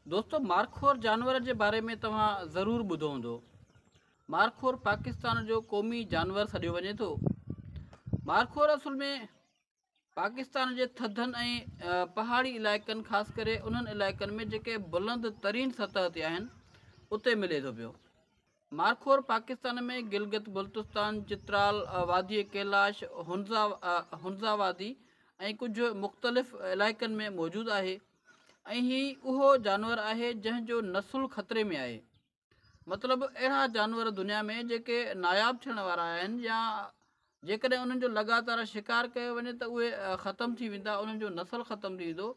دوستو مارخور جانور جي باري ۾ توهان ضرور ٻڌو هوندو. مارخور پاڪستان جو قومي جانور سڏيو وڃي ٿو. مارخور اصل ۾ پاڪستان جي ٿڌن ۽ پهاڙي علائقن خاص ڪري انهن علائقن ۾ جيڪي بلند ترين سطح تي آهن اتي ملي ٿو پيو. مارخور پاڪستان ۾ گلگت بلتستان، چترال، وادي ڪيلاش، هنزا وادي ۽ ڪجهه مختلف علائقن ۾ موجود آهي. ۽ هي اهو جانور آهي جنهن جو نسل خطري ۾ آهي. مطلب اهڙا جانور دنيا ۾ جيڪي ناياب ٿيڻ وارا آهن يا جيڪڏهن انهن جو لڳاتار شڪار ڪيو وڃي ته اهي ختم ٿي ويندا، انهن جو نسل ختم ٿي ويندو.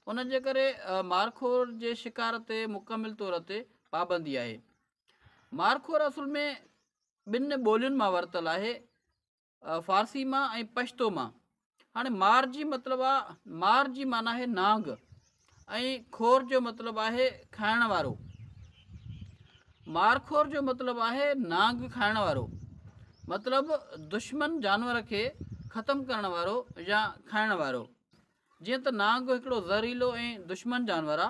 ان جي ڪري مارخور جي شڪار تي مڪمل طور تي پابندي آهي. مارخور اصل ۾ ٻن ٻولين مان ورتل آهي. فارسي مان ۽ پشتو مان. هاڻي مار جي مطلب آ، مار جي معنيٰ آهي نانگ ۽ خور جو مطلب آهي کائڻ وارو. مارخور جو مطلب آهي نانگ کائڻ وارو. مطلب دشمن جانور کي ختم ڪرڻ وارو يا کائڻ وارو. جيئن ته نانگ هڪڙو زهريلو ۽ دشمن جانور آ.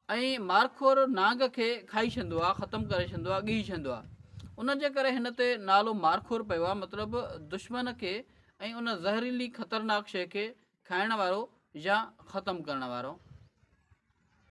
۽ مارخور نانگ کي کائي ڇڏندو آهي، ختم ڪري ڇڏندو آهي، ڳهي ڇڏندو آهي. ان جي ڪري هن تي نالو مارخور پيو آهي، مطلب دشمن کي ۽ ان زهريلي خطرناڪ شيء کي کائڻ وارو يا ختم ڪرڻ وارو.